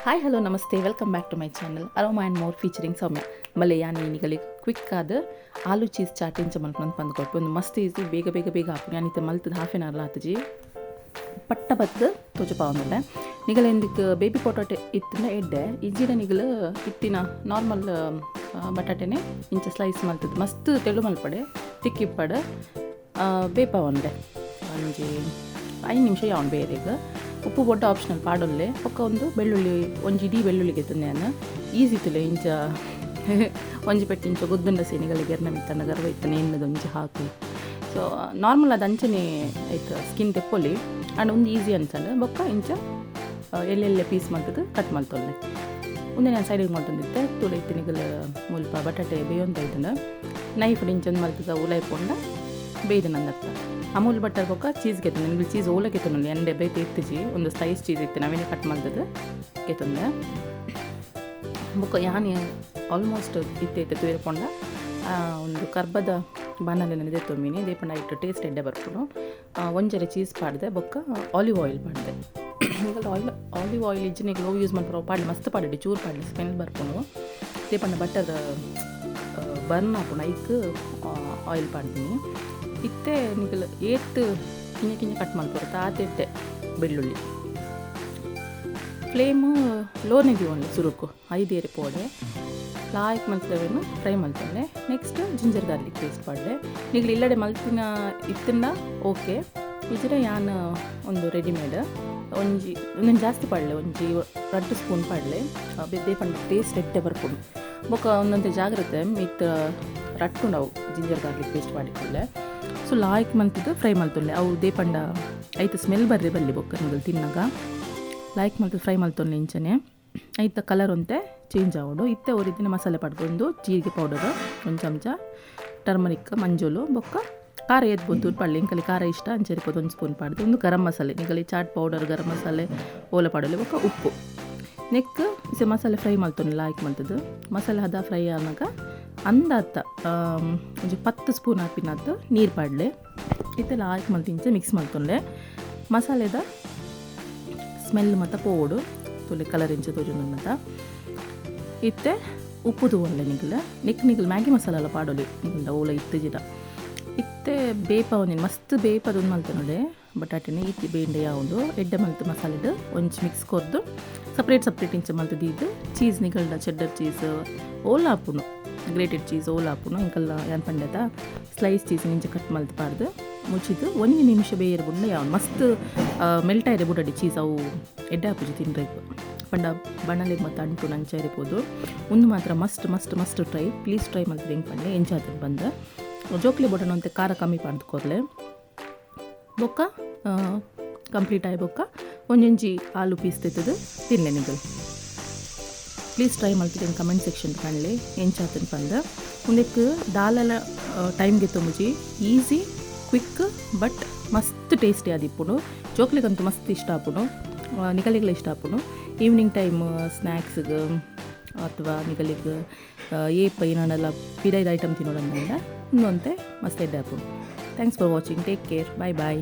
Hi hello namaste, welcome back to my channel aroma and more featuring Soumya. ಮಲ್ಲೆ ಯಾನ್ ನಿಗಲಿ quick ಆದ ಆಲೂ cheese chat ಇಂಚ ಮಲ್ಪುನಂತ ಪಂದ್ ಕೊರ್ಪೆ. ಒಂದು ಮಸ್ತ್ ಈಸಿ, ಬೇಗ ಬೇಗ ಬೇಗ ಆಪುಂಡು. ಯಾನ್ ಇತ್ತೆ ಮಲ್ತದ ಹಾಫ್ ಆನ್ ಅವರ್ ಆತುಜಿ, ಪಟ್ಟ ಬತ್ತ್ ತೋಜಪಾವೊಂದುಲ್ಲೆ. ನಿಗಲ ಇಂದಕ್ ಬೇಬಿ ಪೊಟಾಟೊ ಇತ್ತಿನ ಎಡ್ಡೆ ಇಜ್ಜಿಡ ನಿಗಲ ಇತ್ತಿನ ನಾರ್ಮಲ್ ಬಟಾಟೆನೆ ಇಂಚ ಸ್ಲೈಸ್ ಮಲ್ತದ ಮಸ್ತ್ ತೆಳು ಮಲ್ಪಡೆ, ತಿಕ್ಕಿಪ್ಪಡೆ ಬೇಪಾವೊಂಡೆ ಒಂಜಿ 5 ನಿಮಿಷ ಯಾವನ್ ಬೇರೆಗ್. ಉಪ್ಪು ಬೊಡ್ಡ ಆಪ್ಷನಲ್ ಪಾಡೊಲ್ಲೆ. ಬೊಕ್ಕ ಒಂದು ಬೆಳ್ಳುಳ್ಳಿ, ಒಂಜಿ ಇಡೀ ಬೆಳ್ಳುಳ್ಳಿಗೆ ತುನ್ಯಾನ ಈಸಿ ತುಲೆ ಇಂಚ ಒಂಜಿ ಪೆಟ್ಟಿ ಇಂಚ ಗೊದ್ದುಂಡ ಸೇನಿಗಳಿಗೆ ಎರ್ನ ಮಿತ್ತನ ಗರ್ವ ಇತ್ತನೆ ಎಣ್ಣದ ಒಂಜಿ ಹಾಕಿ. ಸೊ ನಾರ್ಮಲ್ ಅದು ಅಂಚನೆ ಐತ ಸ್ಕಿನ್ ತೆಪ್ಪೊಲಿ ಆಂಡ್ ಒಂದು ಈಸಿ ಅನ್ಸಂಡು. ಬೊಕ್ಕ ಇಂಚ ಎಲ್ಲೆಲ್ಲೆ ಪೀಸ್ ಮಲ್ತದು ಕಟ್ ಮಲ್ತೊಲ್ಲೆ. ಉಂದೆ ನಾನು ಸೈಡಿಗೆ ಮಲ್ತೊಂದಿತ್ತೆ ತುಲೆ ಇತ್ತೆ ನಿಗಲ ಮುಲ್ಪ ಬಟಾಟೆ ಬೇಯೊಂತ ಇತ್ತಂಡ ನೈಫ್ ಇಂಚೊಂದು ಮಲ್ತದ ಉಲಾಯಿ ಪೋಂಡ ಬೇಯ್ದು ನಂದರ್ಥ. ಅಮೂಲ್ ಬಟರ್ ಬೊಕ್ಕ ಚೀಸ್ ಗೆತ್ತೊಂದು ನಿಮಗೆ ಚೀಸ್ ಓಲ ಗೆತ್ತೊಂದು ಎಂಡೆ ಬೇತೆ ಇತ್ತಿಜಿ, ಒಂದು ಸ್ಲೈಸ್ ಚೀಸ್ ಇತ್ತು ನಾವೇನೆ ಕಟ್ ಮಲ್ತದು ಗೆತ್ತೊಂದೆ. ಬೊಕ್ಕ ಯಾನ್ ಆಲ್ಮೋಸ್ಟ್ ಇತ್ತೆ ಇತ್ತೆ ತೂಯೆರೆ ಪೋಂಡ ಒಂದು ಕರ್ಬದ ಬಾಣಲೆ ದೆತ್ತೊಂಬಿನಿ ದೇಪಂಡ ಐಟ್ ಟೇಸ್ಟ್ ಎಡ್ಡೆ ಬರ್ಪುಂಡು. ಒಂಜರೆ ಚೀಸ್ ಪಾಡ್ದೆ, ಬೊಕ್ಕ ಆಲಿವ್ ಆಯಿಲ್ ಪಾಡ್ದೆ. ನಿಗಲ್ ಆಲಿವ್ ಆಯಿಲ್ ಇಜ್ಜಿ ನಿಗಲ್ ಓ ಯೂಸ್ ಮಲ್ಪುನ ಪಾಡ್ಲೆ, ಮಸ್ತ್ ಪಾಡಡಿ, ಚೂರು ಪಾಡ್ಲೆ, ಸ್ಮೆಲ್ ಬರ್ಪುಂಡು. ದೇಪಂಡ ಬಟರ್ ಬರ್ನ್ ಆಪುಂಡು, ಐಕ್ ಆಯಿಲ್ ಪಾಡ್ದಿನಿ. ಇತ್ತೆ ನಿಗಲ್ ಏತ್ ಕಿಂಜ ಕಿಂಜ ಕಟ್ ಮಲ್ಪೊಡು ಆತೆಟ್ಟೆ ಬೆಳ್ಳುಳ್ಳಿ. ಫ್ಲೇಮು ಲೋನೆ ದೀವೊನ್ಲೆ, ಸುರುಕು ಐದೇರೆ ಪೋಡೆ ಲಾಯ್ಕ್ ಮಲ್ತವೇನು ಫ್ರೈ ಮಲ್ತೊನ್ಲೆ. ನೆಕ್ಸ್ಟ್ ಜಿಂಜರ್ ಗಾರ್ಲಿಕ್ ಪೇಸ್ಟ್ ಪಾಡ್ಲೆ. ನಿಗಲ್ ಇಲ್ಲಡೆ ಮಲ್ತಿನ ಇತ್ತಂಡ ಓಕೆ, ಇಜ್ಜಿಡ ಯಾನ್ ಒಂದು ರೆಡಿಮೇಡ್ ಒಂಜಿ ಒಂದೊಂದು ಜಾಸ್ತಿ ಪಾಡ್ಲೆ, ಒಂಜಿ 2 ಸ್ಪೂನ್ ಪಾಡ್ಲೆ. ದೇಪಂಡ ಟೇಸ್ಟ್ ಎಡ್ಡೆ ಬರ್ಪುಂಡು. ಬೊಕ್ಕ ಒಂದೊಂತೆ ಜಾಗ್ರತೆ ಮಿತ್ತ್ ರಟ್ಟುಂಡವು ಜಿಂಜರ್ ಗಾರ್ಲಿಕ್ ಪೇಸ್ಟ್ ಪಾಡಿಕೊಳ್ಳೆ. ಸೊ ಲಾಯ್ಕ್ ಮಲ್ತದ್ದು ಫ್ರೈ ಮಲ್ತೊನ್ಲೆ, ಅವು ದೇಪಂಡ ಐತ ಸ್ಮೆಲ್ ಬರ್ರೆ ಬಲ್ಲಿ. ಬೊಕ್ಕ ನಿಗಲ್ ತಿನ್ನಗ ಲಾಯ್ಕ್ ಮಲ್ತದ್ದು ಫ್ರೈ ಮಲ್ತೊನ್ಲೆ ಇಂಚನೆ ಐತ ಕಲರ್ ಒಂತೆ ಚೇಂಜ್ ಆವೊಡು. ಇತ್ತೆ ಒರಿದಿನ ಮಸಾಲೆ ಪಾಡ್ಕೊಂಡು ಜೀರಿಗೆ ಪೌಡರು ಒಂದು ಚಮಚ, ಟರ್ಮರಿಕ್ ಮಂಜೂಲು, ಬೊಕ್ಕ ಖಾರ ಏತ್ ಪಾಡ್ಲೆ, ಇಂಕಲಿ ಖಾರ ಇಷ್ಟ ಅಂಚೆರಿಪೋದು ಒಂದು ಸ್ಪೂನ್ ಪಾಡ್ದು. ಒಂದು ಗರಂ ಮಸಾಲೆ, ನಿಗಲಿ ಚಾಟ್ ಪೌಡರ್ ಗರಂ ಮಸಾಲೆ ಓಲ ಪಾಡಲೆ. ಬೊಕ್ಕ ಉಪ್ಪು ನೆಕ್ ಇಸೆ ಮಸಾಲೆ ಫ್ರೈ ಮಲ್ತೊನ್ಲೆ ಲಾಯ್ಕ್ ಮಲ್ತದ್ದು. ಮಸಾಲೆ ಹದ ಫ್ರೈ ಆನಾಗ ಅಂದಾತ ಒಂಜಿ 10 ಸ್ಪೂನ್ ಆಪಿನಾತ್ ನೀರು ಪಾಡ್ಲೆ. ಇತ್ತೆ ಲಾಯ್ಕ್ ಮಲ್ತಿಂಚ ಮಿಕ್ಸ್ ಮಲ್ತೊನ್ಲೆ. ಮಸಾಲೆದ ಸ್ಮೆಲ್ ಮತ್ತು ಪೋವೊಡು, ತುಲೆ ಕಲರ್ ಇಂಚ ತೋಜೊಂದು ಮತ್ತ. ಇತ್ತೆ ಉಪ್ಪು ತೂವೊನ್ಲೆ ನಿಗಲ ನೆಕ್ ನಿಗಲ್ ಮ್ಯಾಗಿ ಮಸಾಲೆಲ್ಲ ಪಾಡೊಲಿ ನಿಗಲ್ಡ ಓಲ ಇತ್ತುಜಿಡ. ಇತ್ತೆ ಬೇಪ ಒಂದಿನ ಮಸ್ತ್ ಬೇಪದೊಂದು ಮಲ್ತೊನೊಡೆ ಬಟಾಟೆನೆ ಇತ್ತಿ ಬೇಂಡೆ ಯಾವುಂಡು ಎಡ್ಡೆ ಮಲ್ತು ಮಸಾಲೆಡ್ ಒಂಜಿ ಮಿಕ್ಸ್ ಕೊರ್ದು ಸಪ್ರೇಟ್ ಸಪ್ರೇಟ್ ಇಂಚ ಮಲ್ತು ದೀದು. ಚೀಸ್ ನಿಗಲ್ಡ ಚೆಡ್ಡರ್ ಚೀಸ್ ಓಲ ಆಪುಂಡು, ಗ್ರೇಟೆಡ್ ಚೀಸ್ ಓಲ ಆಪುಂಡು. ಇಂಕಲ್ಲ ಯಾನ್ ಪಂಡೆತ ಸ್ಲೈಸ್ ಚೀಸ್ ಇಂಚ ಕಟ್ ಮಲ್ತು ಪಾಡ್ದು ಮುಚ್ಚಿದ್ದು ಒಂಜಿ ನಿಮಿಷ ಬೇಯರ್ ಬುಡ್ಂಡ ಯಾವ್ ಮಸ್ತ್ ಮೆಲ್ಟ್ ಆಯ್ರೆ ಬುಡಡಿ ಚೀಸ್, ಅವು ಎಡ್ಡೆ ಆಪುಜಿ ತಿನ್ರೆಗ್. ಪಂಡ ಬಣಲೆಗ್ ಮತ್ತು ಅಂಟು ನಂಚ ಇರ್ಬೋದು. ಒಂದು ಮಾತ್ರ must must must try, please try ಮಲ್ತದೆ ಹೆಂಗೆ ಪಂಡೆ ಎಂಚಾತದ ಬಂದ ಜೋಕ್ಲಿ ಬೊಟನ ಅಂತೆ ಖಾರ ಕಮ್ಮಿ ಪಾಡ್ದು ಕೊರ್ಲೆ. ಬೊಕ್ಕ ಕಂಪ್ಲೀಟ್ ಆಯ್ ಬೊಕ್ಕ ಒಂಜೊಂಜಿ ಆಲೂ ಪೀಸ್ ತೆತ್ತದು ತಿನ್ಲೆ ನಿಗಲ್. ಪ್ಲೀಸ್ ಟ್ರೈ ಮಲ್ತಿದೆ ಕಮೆಂಟ್ ಸೆಕ್ಷನ್ ಪಂಡ್ಲೆ ಎಂಚಾತನ್ ಪಂದ. ಉಂದೆಕ್ ದಾಲಲ ಟೈಮ್ ಗೆತ್ತೊಂಬುಜಿ, ಈಸಿ ಕ್ವಿಕ್ ಬಟ್ ಮಸ್ತ್ ಟೇಸ್ಟಿ ಆದಿಪ್ಪುಂಡು. ಜೋಕ್ಲಿಗಂತೂ ಮಸ್ತ್ ಇಷ್ಟ ಆಪುಂಡು, ನಿಗಲಿಗ್ಲ ಇಷ್ಟ ಆಪುಂಡು. ಈವ್ನಿಂಗ್ ಟೈಮ್ ಸ್ನ್ಯಾಕ್ಸ್ಗೆ ಅಥವಾ ನಿಗಲಿಗ್ ಏಪ ಏನಾಂಡಲ ಪಿದೈದ ಐಟಮ್ ತಿನ್ನೋಡಂದಂಡ ಇನ್ನೊಂತೆ ಮಸ್ತ್ ಎಡ್ಡೆ ಆಪುಂಡು. Thanks for watching, take care, bye bye.